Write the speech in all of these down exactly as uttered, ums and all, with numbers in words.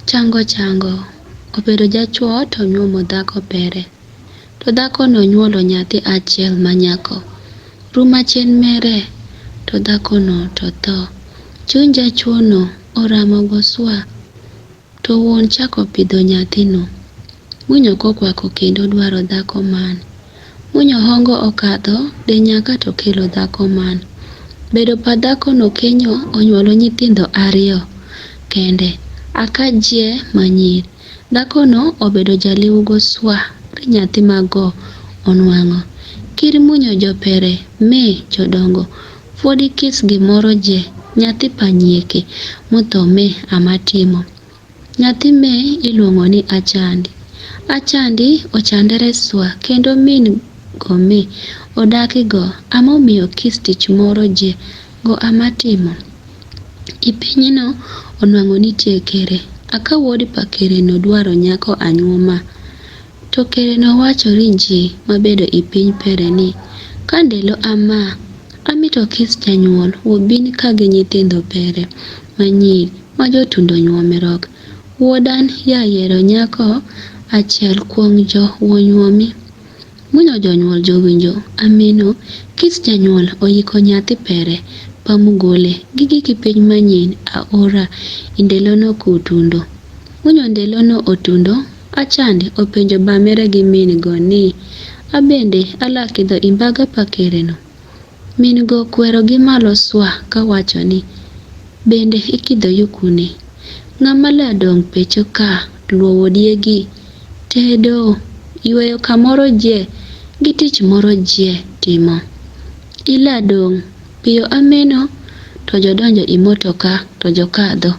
Chango chango, obedo jachwo to nyuomo dhako pere. To dhakono nyuolo nyathi achiel ma nyako. Ru ma cen mere, to dhakono to tho. Chuny jachwono oramo goswa, to wuon chako pidho nyathino. Mwinyo kokwako kendo dwaro dhako man. Mwinyo hongo okadho, de nyaka to kelo dhako man. Bedo pa dhakono kenyo onyuolo nyithindo ariyo kende, aka jie manyir. Dhakono obedo jaliw goswa ri nyathi mago onwang'o. Kir mwinyo jopere me jodongo, fwod ikis gimoro je nyathi pa nyieke motho me ama timo. Nyathi me iluongo ni Achandi. Achandi ochandere swa kendo min go me odaki go ama omiyo kis tich moro je go ama timo. I pinyno onwang'o nitie kere. Aka wuod pa kereno dwaro nyako anyuoma. To kereno wacho ri ji mabedo i piny pere ni, ka ndelo ama, amito kis janyuol wobin ka gi nyithindo pere manyiri ma jotundo nyuomi rok. Wuodan ya yiero nyako achiel kuom jo wonyuomi. Mwinyo jonyuol jowinjo ameno, kis janyuol oyiko nyathi pere pa mugole gi giki piny manyien aora i ndelono ku tundo. Mwinyo ndelono otundo, Achandi openjo bamere gi min go ni, abende ala kidho i mbaga pa kereno? Min go kwero gi malo swa ka wacho ni, bende ikidho yu kune? Ng'ama la dong' pecho ka luowo diegi, tedo, yweyo kamoro jie gi tich moro jie timo. Ila dong' piyo ameno to jodonjo i motoka to jokadho.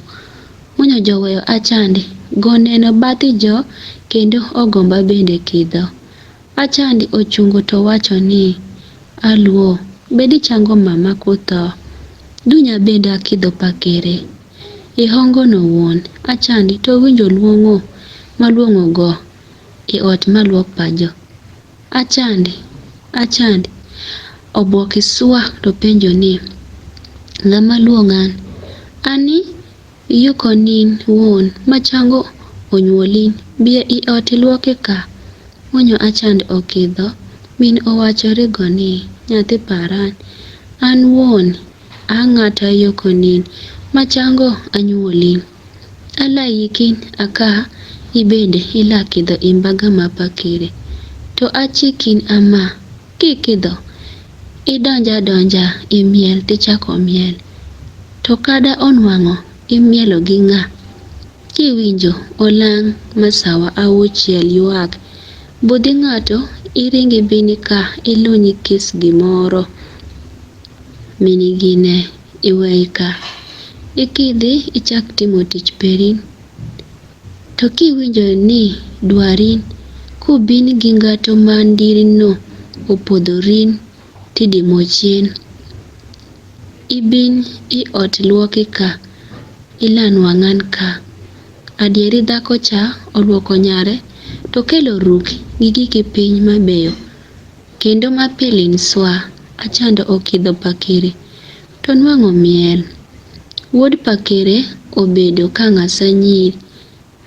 Mwinyo joweyo Achandi go neno bathi jo kendo ogomba bende kidho. Achandi ochungo to wacho ni, aluo, bedi chango mama kutho. Dunya bende akidho pakere. Ihongo no wuon, Achandi to winjo luong'o maluong'o go i ot maluok pajo. Achandi, Achandi, obuok iswa to penjo ni, ng'ama luong'an? Ani Yuko nin wuon ma chango onyuolin, bie i ot iluoki ka. Mwinyo Achandi okidho, min owacho rigo ni, nyathi paran, an wuon, a ng'ata yuko nin ma chango anyuolin. Ala yikin aka ibende ila kidho i mbaga ma pakere. To achikin ama, kikidho, idonja donja i miel tichako miel. To kada onwang'o imielo gi ng'a? Kiwinjo olang' masawa auchiel ywak, budhi ng'ato iringi bini ka ilunyi kis gimoro minigine iwei ka. Ikidhi ichak timo tich perin. To kiwinjo ni dwarin kubin gi ng'ato mandirino opodhorin tidimo chien. Ibin i ot luoki ka, ilan wang'an ka. Adieri dhako cha oluoko nyare to kelo ruk gi giki piny mabeyo. Kendo ma pilin swa, Achando okidho pakere to nwang'o miel. Wuod pakere obedo ka ng'asa nyiri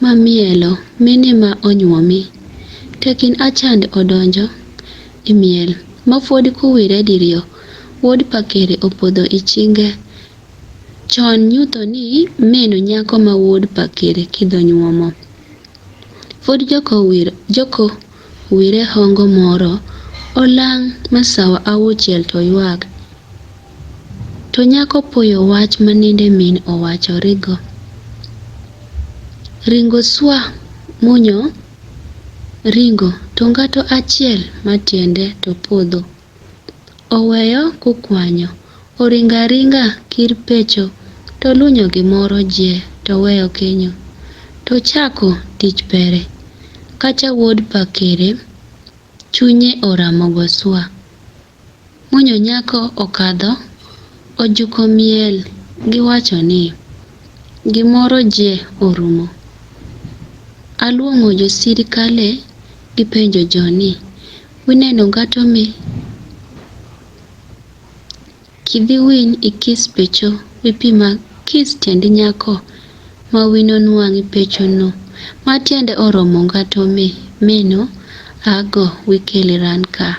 ma mielo mine ma onyuomi. Tekin Achand odonjo i miel ma fwod kuwire diriyo, wuod pakere opodho i chinge. Chon nyutho ni meno nyako ma wuod pakere kidho nyuomo. Fwod joko wir joko wire hongo moro olang' masawa auchiel to ywak. To nyako puoyo wach ma nende min owachorigo. Ringo swa munyo ringo to ng'ato achiel ma tiende to podho. Oweyo kukwanyo, oringo aringa kir pecho to lunyo gimoro jie to weyo kenyo. To chako tich pere. Kacha wuod pakere chunye oramo goswa. Munyo nyako okadho, ojuko miel giwacho ni, gimoro je orumo. Aluong'o josirikale gipenjo joni, wineno ng'ato mi kidhi winy ikis pecho wipima kis tiend nyako ma wino nwang'i pecho no, ma tiende oromo ngato me, meno, ago wikeli ran ka.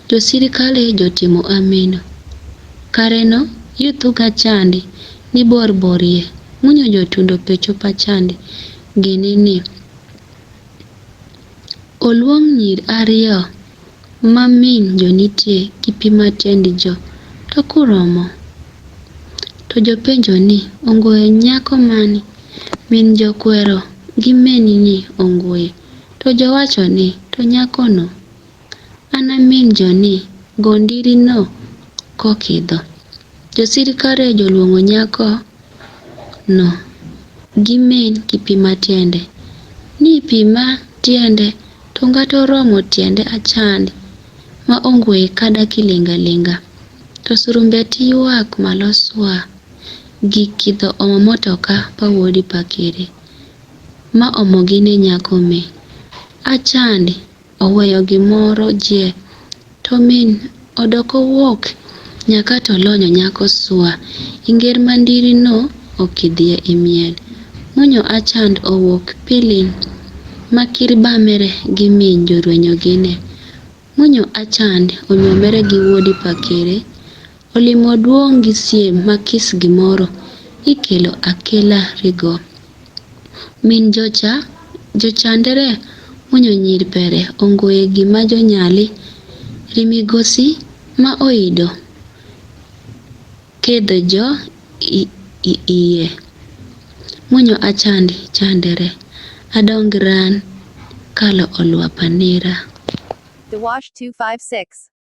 Jo sirikale jotimo ameno. Kare no, yuthu ga chandi, ni bor bor ye, munyo jotundo pecho pa chandi, gini ni. Oluong nyir ariyo, ma min jo nitie gi pi ma tiendi jo, to kuromo. To jopenjo ni, ongoye nyako mani? Min jo kwero gi meni ni ongoye. To jowacho ni, to nyako no. An amin jo ni, gondiri no kokidho. Jo sirikare joluongo nyako no gi min gi pi ma tiende. Ni pi ma tiende to ngato romo tiende achandi ma ongwe kada kilinga linga. To surumbe ti ywak malo swa gi kidho omo motoka pa wuodi pa kiri. Ma omo gine nyako me. Achandi oweyo gimoro je, to min odoko wuok nyaka to lonyo nyako swa, inger mandiri no okidhie imiel. Munyo achand owuok pilin, ma kir bamere gi min jorwenyo gine. Munyo achand onyuomere gi wuodi pakere, olimo duong' gi siem ma kis gimoro, ikelo akela rigo. Min jocha, jochandere, munyo nyir pere, ongoye gima jonyali, rimigosi ma oido, kedho jo i, i, iye. Munyo achandi, chandere, adong ran, kalo olwa panira. The Wash two five six.